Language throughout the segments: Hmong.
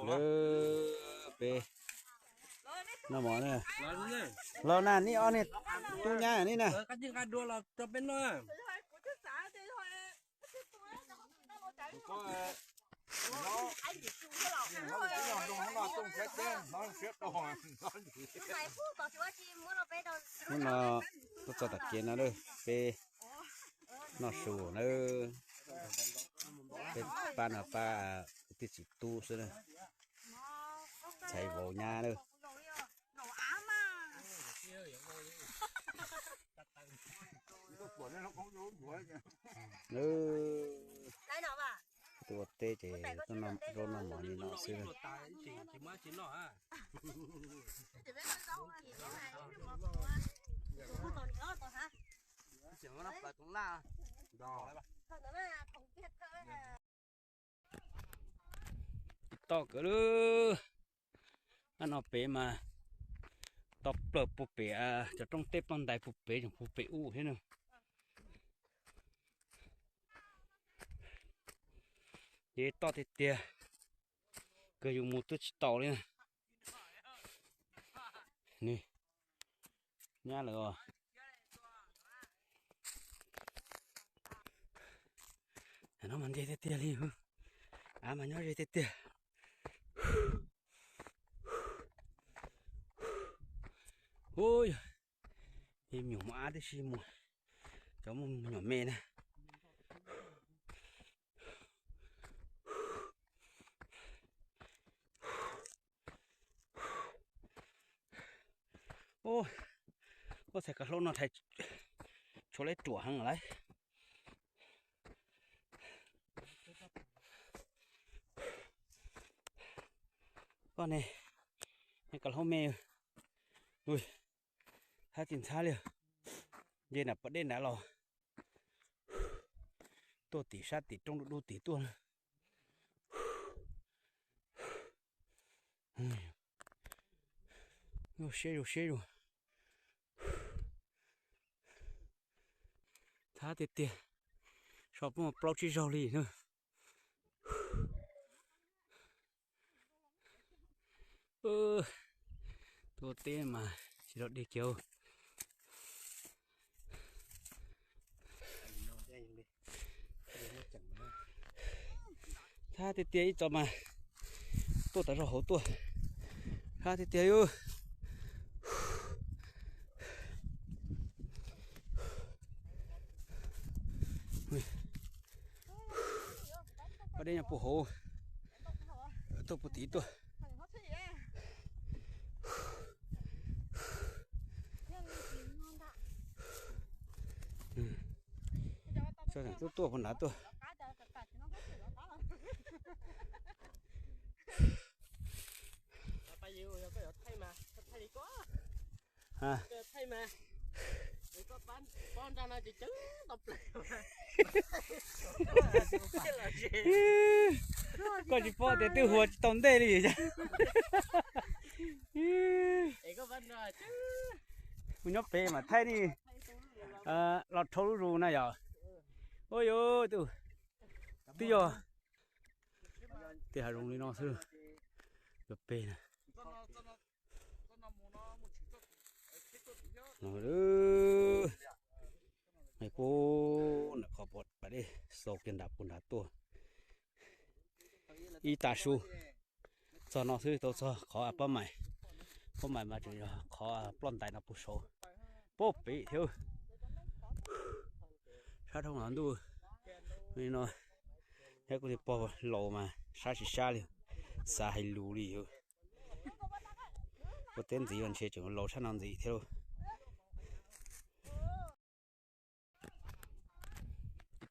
Lawv peb noj mov na. Los na, nej ob niag tub nyab nej na. Hnub no tuaj txog tom kev no lawm, peb noj su na. Peb pab no pab kwv tij txiv tub xwb na, ntxhais vauv nyab na. Tuaj ua teb ces tuaj noj zaub noj mov li no xwb. Toj kawg lawm. Ab, no pem mas toj plaws puag pem, cov roob teb ploj ntais puag pem, tseem puag pem ub thiab na. Ces toj tiag tiag, kawg yus mus twb tsis tau li na. Nws nyab lawm os. No mas nce tiag tiag li, av mas nyob ze tiag tiag. Ub, yog me nyuam mus av tib si mus, cov me nyuam me na. Ub, ua txhais kav hlaub no thaij tshuav leb ruam heev lawm. Koj ne, kav hlaub me, hab tsis ntxhab li, nce nram pas dej nrad los, tuaj tim sab tim roob dub dub tim tuaj. Siab zus siab zus. Thab tiag tiag, so muaj plaub tsib zaug li na. Tuaj teb mas tsis dog dig kiag. Thab tiag tiag ib txoj mas tuaj tas zog hauv tuaj. Thab tiag tiag. Pas dej nyob puag hauv, tuaj puag tid tuaj. Tuaj tuaj puag nrad tuaj. Koj tsis paub tias twb hua tsis tau ntej li. Mus nyob pem mas thaij ni, los rhaub lub zus na yom. Ua yus twb yog tej hav zoov li no xwb, yuav pem na. Puag nram qhov pas dej xaus kiag nram puag nrad tuaj. Ib tag su txog no xwb tau txog qhov pob mais. Pob mais mas tseem yog qhov ploj ntais no puag saud, puag pem thiab. Sab dhau no ntuj li no, thiab kuv tus pog laus mas sab tsis sab li, xav hais lus li. Ua teb ntxiv los ntshe tseem laus sab no ntxiv thiab lauj.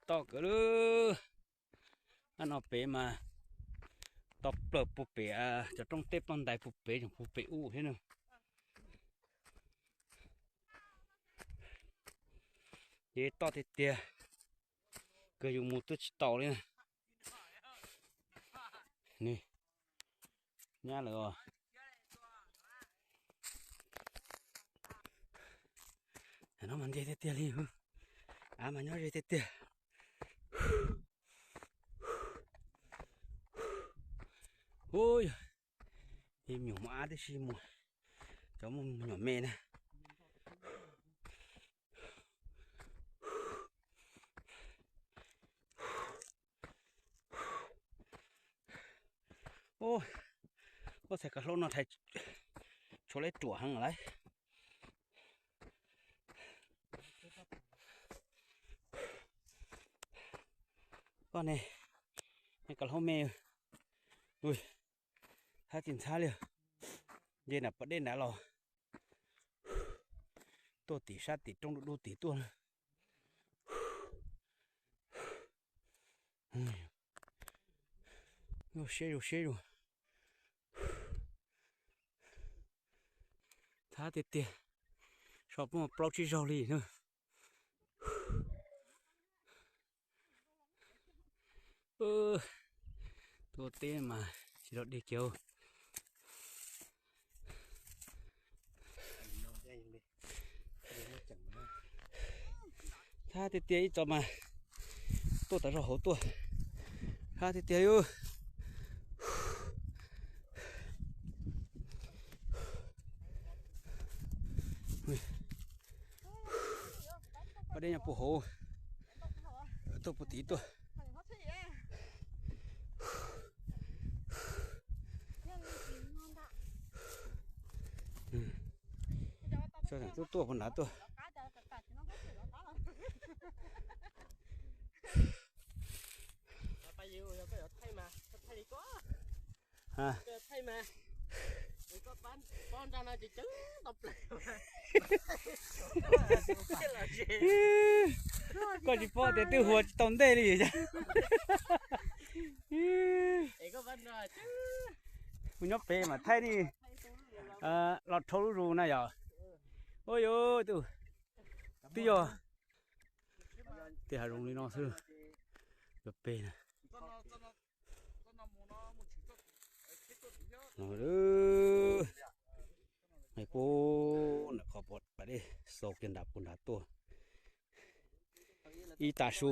Toj kawg lawm. Ab, no pem mas toj plaws puag pem, cov roob teb ploj ntais puag pem, tseem puag pem ub thiab na. Ces toj tiag tiag, kawg yus mus twb tsis tau li na. Nws nyab lawm os. No mas nce tiag tiag li, Av mas nyob ze tiag tiag. Ub, yog me nyuam mus av tib si mus, cov me nyuam me na. Ub, ub, txhais kav hlaub no thaij tshuav lawv ruam heev lawm. Koj ne, kav hlaub me, thab tsis ntxhab li. Nce nram pas dej nrad los, tuaj tim sab tim roob dub dub tim tuaj. Siab zus siab zus. Thab tiag tiag, so poob plaub tsib zaug li na. Tuaj teb mas tsis los deb kiag. Thab tiag tiag ib txoj mas tuaj tas zog hauv tuaj. Thab tiag tiag yus. Pas dej nyob puag hauv, tuaj puag tid tuaj. Tuaj tuaj puag nrad tuaj. Koj tsis paub tias twb hua tsis tau ntej li. Kuv nyob pem mas thaij ni, los rhaub lub zus na yom. Ua yus twb yog tej hav zoov li no xwb, cov pem na. Puag nram qhov pas dej xaus kiag nram puag nrad tuaj. Ib tag su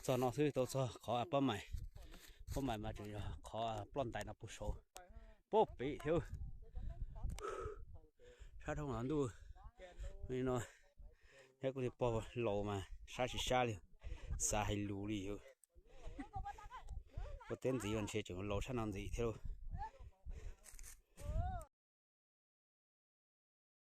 txog no xwb tau txog qhov pob mais. Pob mais mas tseem yog qhov ploj ntais no puag saud, puag pem thiab. Sab dhau no ntuj li no, thiab kuv tus pog laus mas sab tsis sab li, xav hais lus li. Ua teb ntxiv los ntshe tseem laus sab no ntxiv thiab.